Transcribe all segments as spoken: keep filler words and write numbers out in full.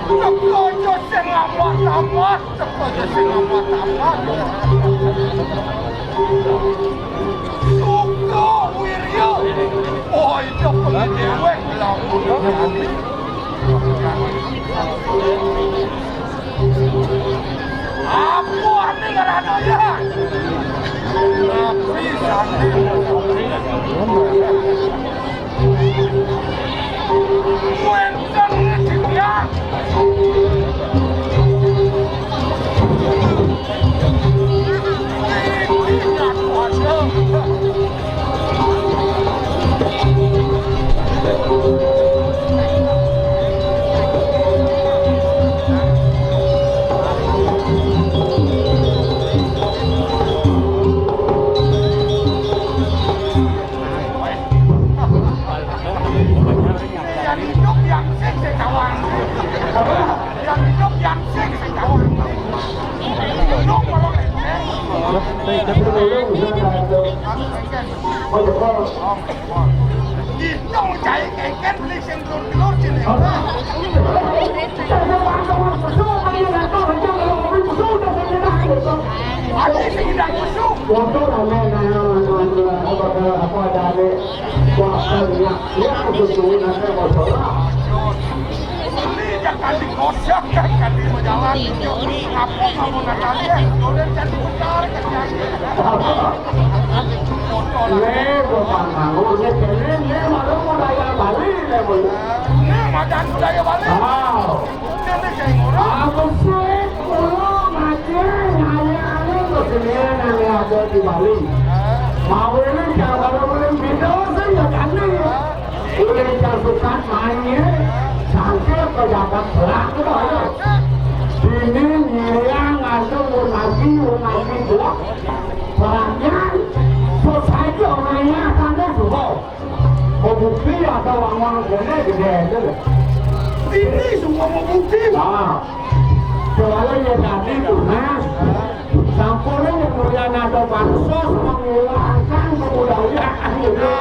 Teka aja sing amat-amat, teka aja sing amat-amat. Suka Wirya. Oh, itu pengen dewek lamun. Apa arti ngaranna ya? Tapi sambil wénten di dia. Ini aku ada. Yang hidup yang sing sing tawang. Yang hidup yang sing sing tawang. Hidup kalau Itu cai kengken beli sing telur-telur sini. Ada sing tidak kusuk. Waduh, anu, anu, anu, anu, apa, apa, apa, ada, ada. Wah, banyak. Ya, aku suruh nanti mau sholat. Ini jangan dikocak, kan, kan di jalan. Apa, apa, nanti, udah jadi besar, kan, jadi. Nih, bukan bangun, nih, nih, nih, malu budaya Bali, nih, Bu. Nih, macan budaya Bali. Ah. Nih, nih, kayak orang. Aku sih, pulang aja, nyari anu, kesenian yang ada di Bali. Mau ini, jangan malu, malu, beda, saya nggak aneh. Ulin jasukan main, sangkil pejabat pelak tu dah. Dini ngiring anu mun lagi, mun lagi buat pelaknya, terus aja orangnya sana suruh. Mau bukti ada uang-uang gede, gede aja lah. Ini semua mau bukti. Nah, soalnya ya tadi tuh, nah, sampai yang mulia ada bansos menghilangkan kebudayaan gitu.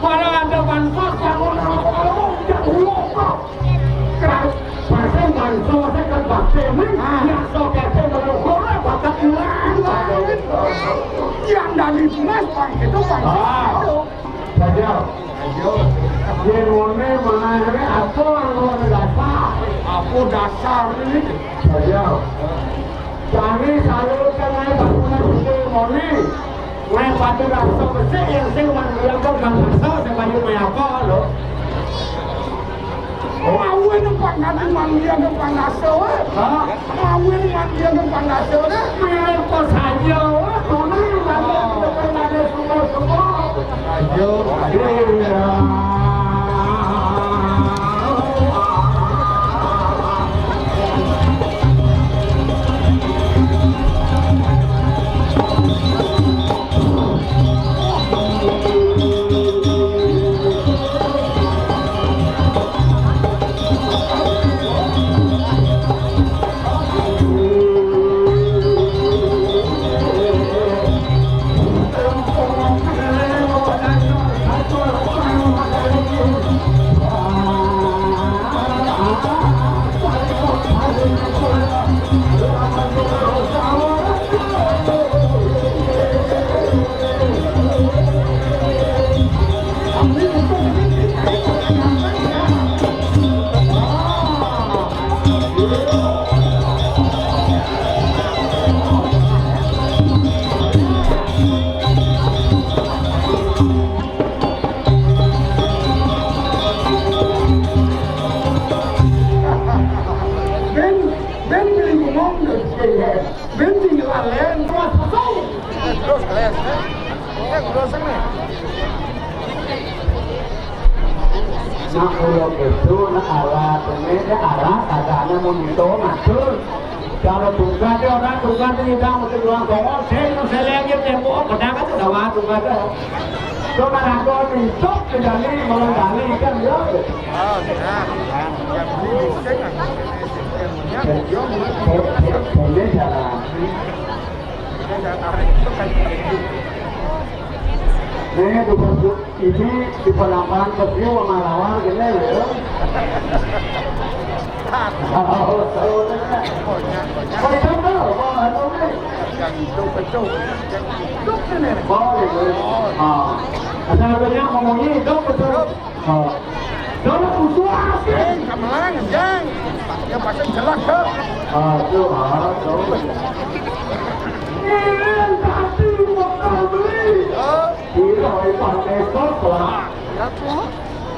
Kalau ada bansos yang orang ngomong, ya, ngomong, kok. Keras. Pasal bansos kan bakti, nih. Ah. Yang soketnya mengukur, bakat hilang. Yang dari dinas, Bang, itu bansos. Ah. Itu. Saja. Ayo. Yang ngomong mana ini, apa yang luar dasar? Apa dasar ini? Saja. Kami selalu kenai bangunan itu moni. Mai patu rasa besik yang sing manggil ke bangsa sebanyak mai apa lo? Mawin pangkat manggil ke pangasa, eh? Hah? Mawin manggil ke pangasa, eh? Mirip pas aja, eh? Tuna yang ada di depan ada semua-semua. Ayo. Iya. Ben, Ben beli ngomong dari sini. Ben tinggal alen, kelas kosong. Terus kelas, eh? Ini kelas ini. Nah, kalau gitu, nah, alat ini, ya, alat, ada, ada mau ngitung, ngatur. Kalau tungkat, ya, orang tungkat ini, dah, mesti ulang tongol, saya, saya lihat dia tempo, pedang aja, dah, wah, tungkat, dah. Coba, nah, kalau ngitung, kendali, mengendalikan, ya. Oh, nah. Boleh jalan. Nih, tuh, ini di penambahan pesiu sama lawar gini, ya. Yang hidup itu. Boleh. Ah. Asal punya ngomongnya hidup betul. Ah. Kalau butuh apa? Jeng, gamelan, jeng. Ya, pasti jelas, Dok. Ah, itu, ah, itu. Ini yang tadi mau beli. Oh. Iya, Pak Esok, Pak. Ya, tuh.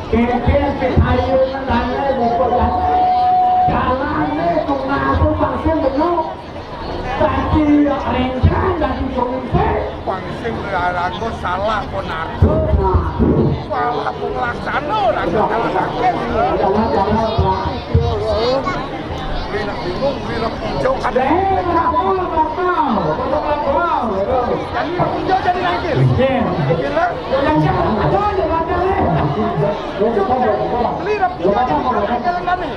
Kengkeng, kengkeng, ayo, nendangnya, buku, ya. Jalannya, tuh, ngaku, langsung, bener. Tadi, ya, rencana, tadi, kongsi. Pang sing ragu salah pun aku. Salah pun laksana, ragu salah sakit. Beli nak bingung, beli nak pucuk, ada. Jadi nak pucuk, jadi nangkil. Gila. Beli nak pucuk, jadi nangkil, kami.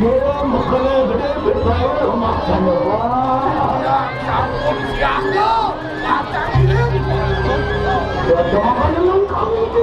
Dewa Megara Gedé Betrawa Maksana. Wah, sampun siaga. Kacang iring. Ya, jangan lengkap itu.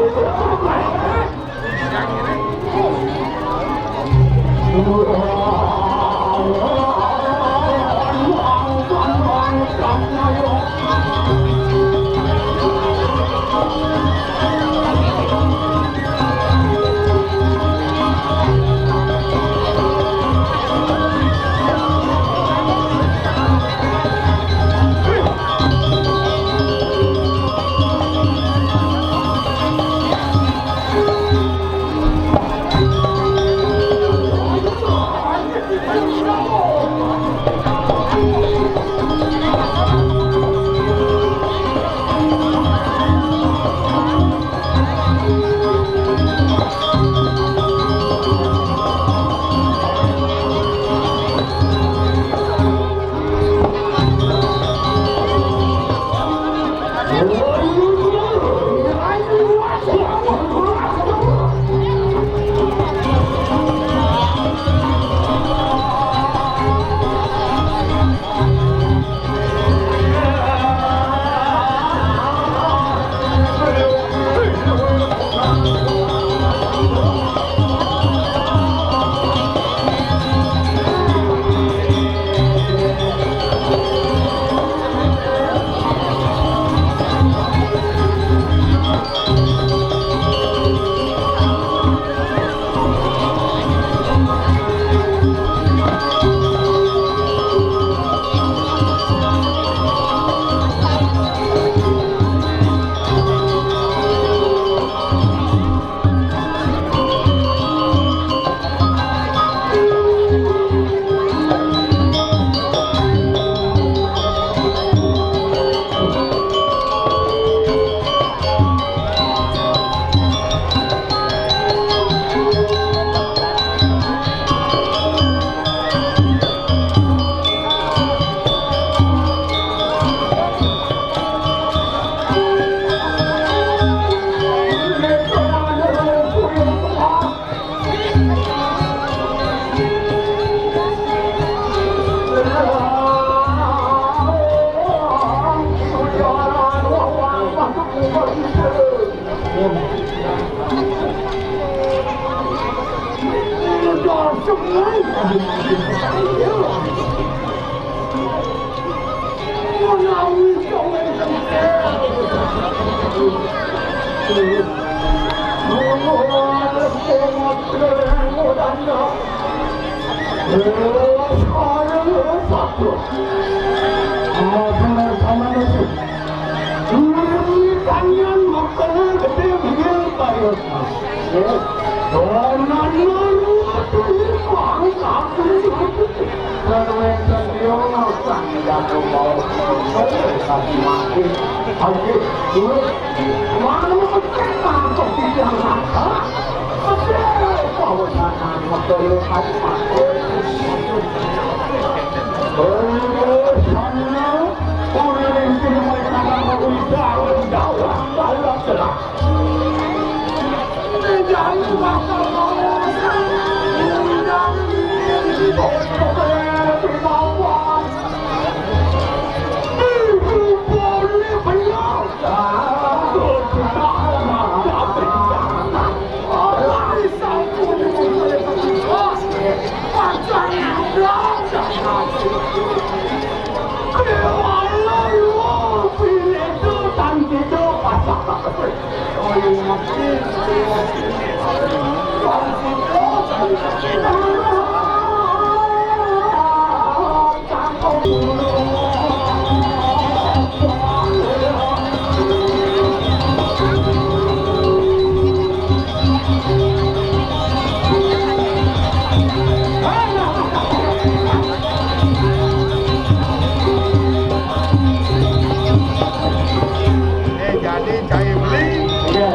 Eh, jadi cai beli. Iya.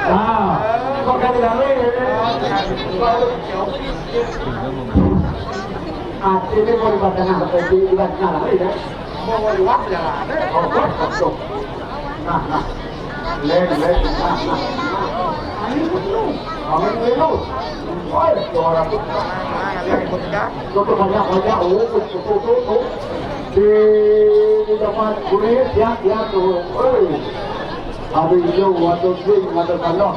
Nah, kok kali-kali. Ati ini mau dibaca nang, di, di, ya. Mau liwat ya, ada. Oh, kosong. Nah, nah. Lek, lek. Amin, amin. Oi, suara. Tuh, tuh, banyak, banyak. Oh, tuh, tuh, tuh, tuh. Di, di depan kurir, siap, siap, tuh. Oi. Habis itu, waktu swing, waktu tandok.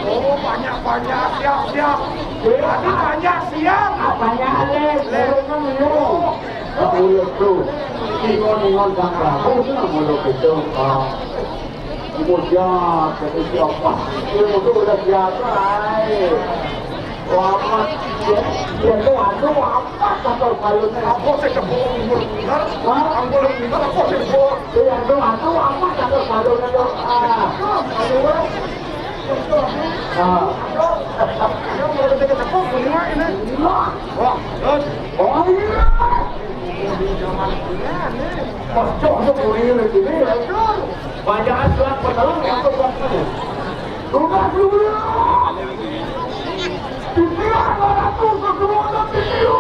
Oh, banyak, banyak. Siap, siap. Iya. Banyak, siap. Apanya, lek? Lek. Lek, kan, iya. Aku lihat tuh. Ingon, ingon, Sang Prabu, tuh, mau lo gitu. Ah. Bujat, jadi siapa? Ilmu tuh udah biasa, ai. Lama, dia, dia tuh anu apa kata balonnya? Apa sih kebo umur bener? Hah? Anggur bener, apa sih kebo? Dia tuh anu apa kata balonnya tuh? Ah. Ah. Wah, terus? Oh, iya. Pas cok, cok, kurir ini. Bacaan surat penolong untuk waktu. Tugas dulu. Pikiran orang tuh kesemuanya video.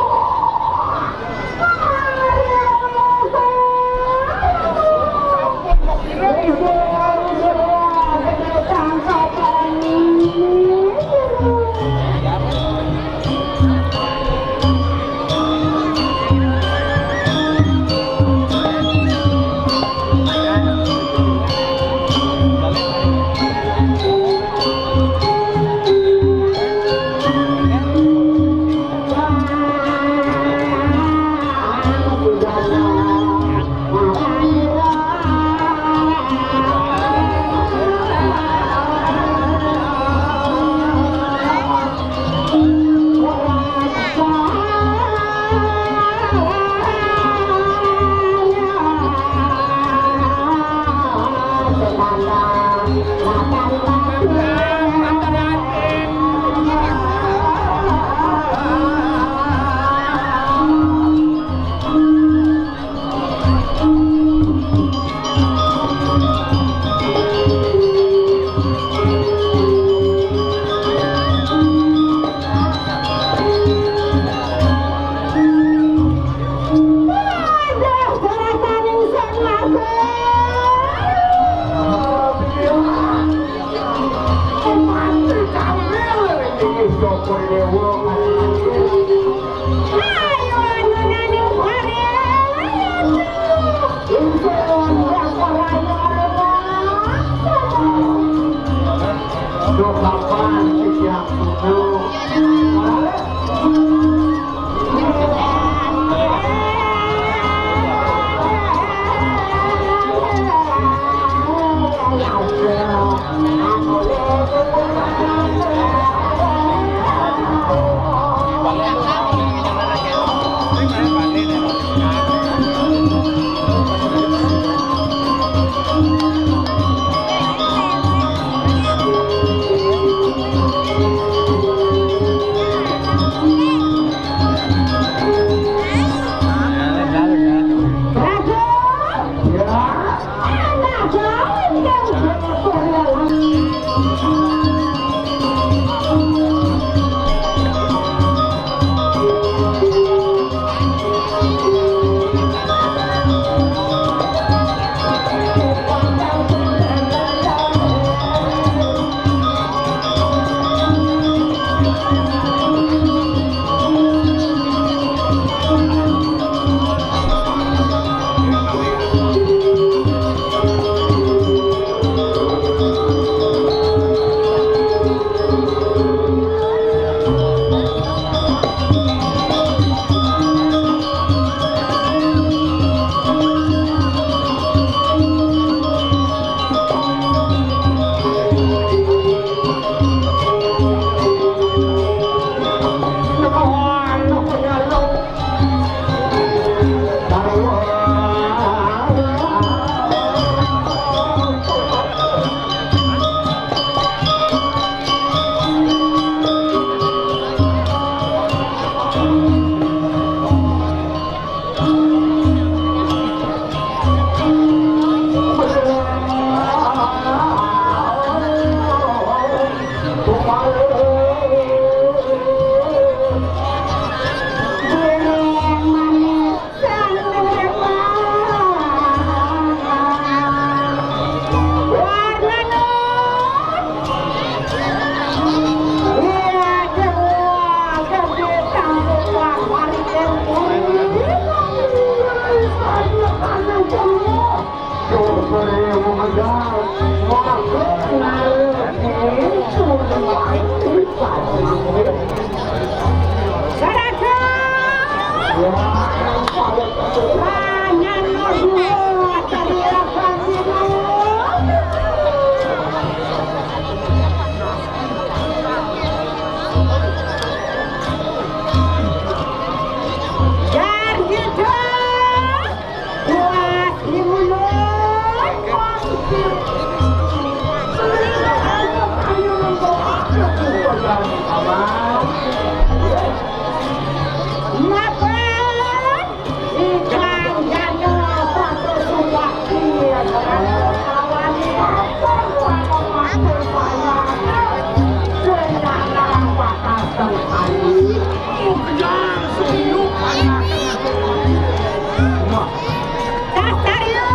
Dasar ya.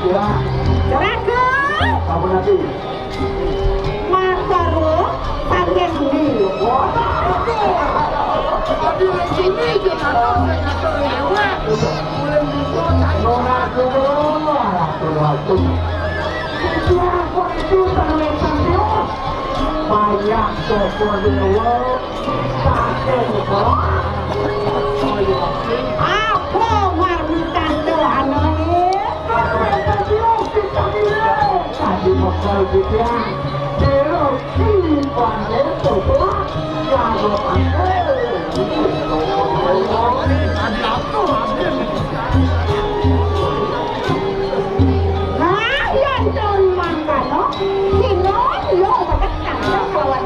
Ya. Serahkan. Apa nanti? Matur saking ndi? Waduh. Tadi ning sini yo ngatur, sing ngatur lewat. Ora ngono, ora ngono. Itu apa itu terletak yo? Banyak toko dewa. Apa marmitan dohane? Tadi bakal kita. Terus simpan itu tuh. Jago pakai. Nah, yen to mangkano, sino yo bakal kalawan.